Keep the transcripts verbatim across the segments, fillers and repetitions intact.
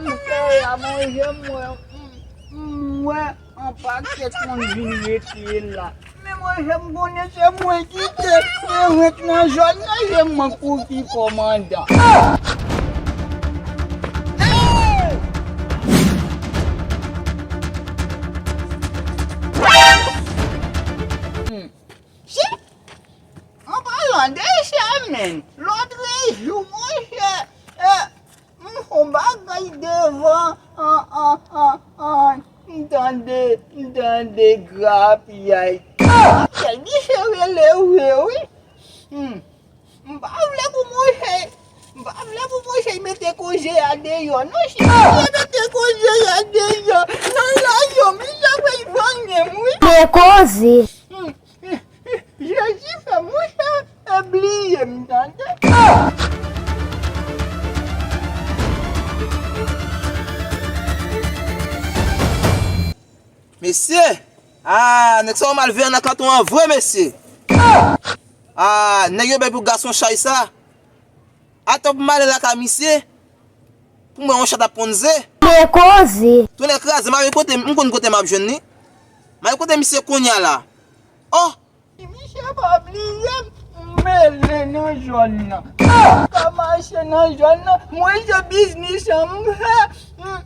M fè a manje, m wè, m, m wè yon pakèt moun vin rete la. Men manje, m konnen se mwen ki te rete nan zòn nan, se mwen ki kòmandan. Hmm. Chè, an palan de chè, men, lòt jou, monchè, eh, m fè yon bagay devan, an, an, an, an, m tande, m tande grapyay. Grapyay, misye rele vre, wi. Hmm. M pa vle pou monchè, m pa vle pou monchè mete konje a deyò, non, chè. Misye mete konje a deyò. Nan layo, misye fè vann m, wi. Men koze. Hmm. Jezi fè monchè e bliye m, tande. Mesye! Ah, nèg sa yo malveyan nan kanton an vre, mesye! Ah, nèg yo bay pou gason chay sa. Atò pou m ale lakay misye, pou m wè yon chat ap ponn ze. Men koze. Tonnè kraze, m ale kote, m konn kote m ap jwenn li. M ale kote misye kounye a la. Oh! Misye pa bliye m, m mele nan zòn nan. M ka mache nan zòn nan, mwen se biznis an m fè. Hmm,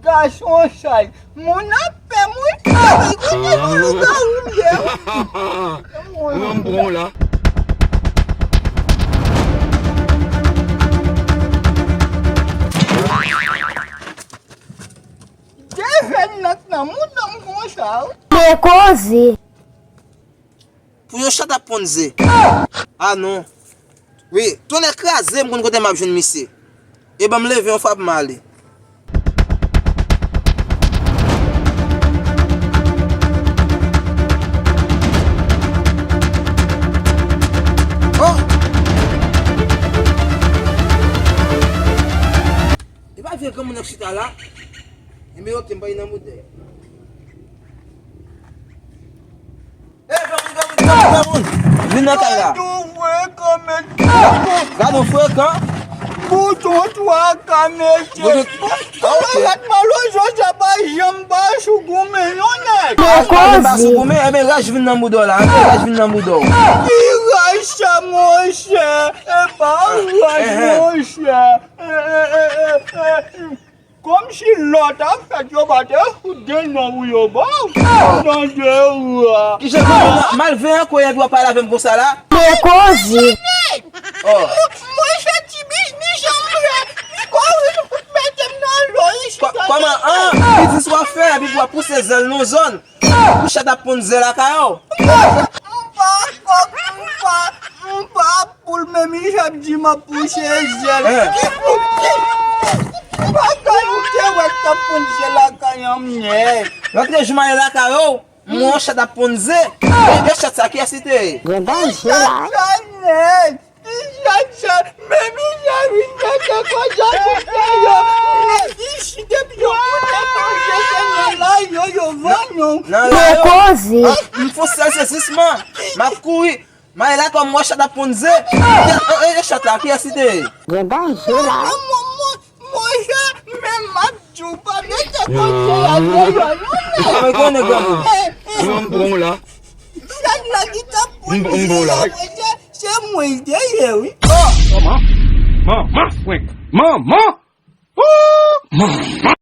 gason chay. Moun ap pè mwen, epi kote yon lougawou m ye. Ou menm bon la. Defen nan nan mouton m konsa, wi. Men koze. Pou yon chat ap ponn ze. Ah non. Wi, tonnè kraze m konn kote m ap jwenn misye. E ban m leve yon fwa pou m ale. Oh! E pa vye granmoun nan k chita la? Enben oke, m pral nan boutèy. Ey, granmoun, granmoun, granmoun, granmoun. Vin nan kay la. Gade yon frekan, mesye. Gade yon frekan. Bouton twa ka, mesye. Bouton, ah, ok. Gad malozo sa pa janm pa sou goumen, non, nèg. Raj pa janm pa sou goumen, enben raj vin nan bouda w la, enben raj vin nan bouda w. Ki raj sa, monchè? E pa raj, monchè. Eh, eh, eh, eh, eh. Kòmsi lòt afè yo pa te fout de non pou yo ba w. Tande w a. Kijan granmoun nan malveyan ankò epi w ap pale avè m konsa la? Men koze. Oh. Mwen se ti biznis an m fè. Li kòrèk pou mete m nan lo isit. Kò-, kòman an? Biznis w ap fè epi w ap pouse zèl nan zòn. Pou chat ap ponn ze lakay ou. M pa kòk, m pa, m pa poul, men misye ap di m ap pouse zèl. Ki pou ki? M pa kòk ou te wè k t ap ponn ze lakay an, m nèg. Lòt jou m ale lakay ou, m wè yon chat ap ponn ze. E, e chat sa, kiyès li te ye? Gen danje la. Chat sa, nèg. Ki chat sa? Men misye vin mete kòjò sou tè yo. Men isit epi yo fout kòjò se nan layo yo vann nou. Nan layo. Men koze. Ah, m fè yon sèl sezisman. M ap kouri. M ale lakay m wè chat ap ponn ze. E, e, e chat la, kiyès li te ye? Gen danje la. Mwen, mwen, mwen, Monchè, men m ap di w pa mete kòjò a deyò non, men. Mwen konnen granmoun. Mwen bon la. Chat la ki t ap ponn ze a, monchè, se mwen l te ye, wi. Oh! Manman! Manman, frenk! Manman! Ooh! Manman!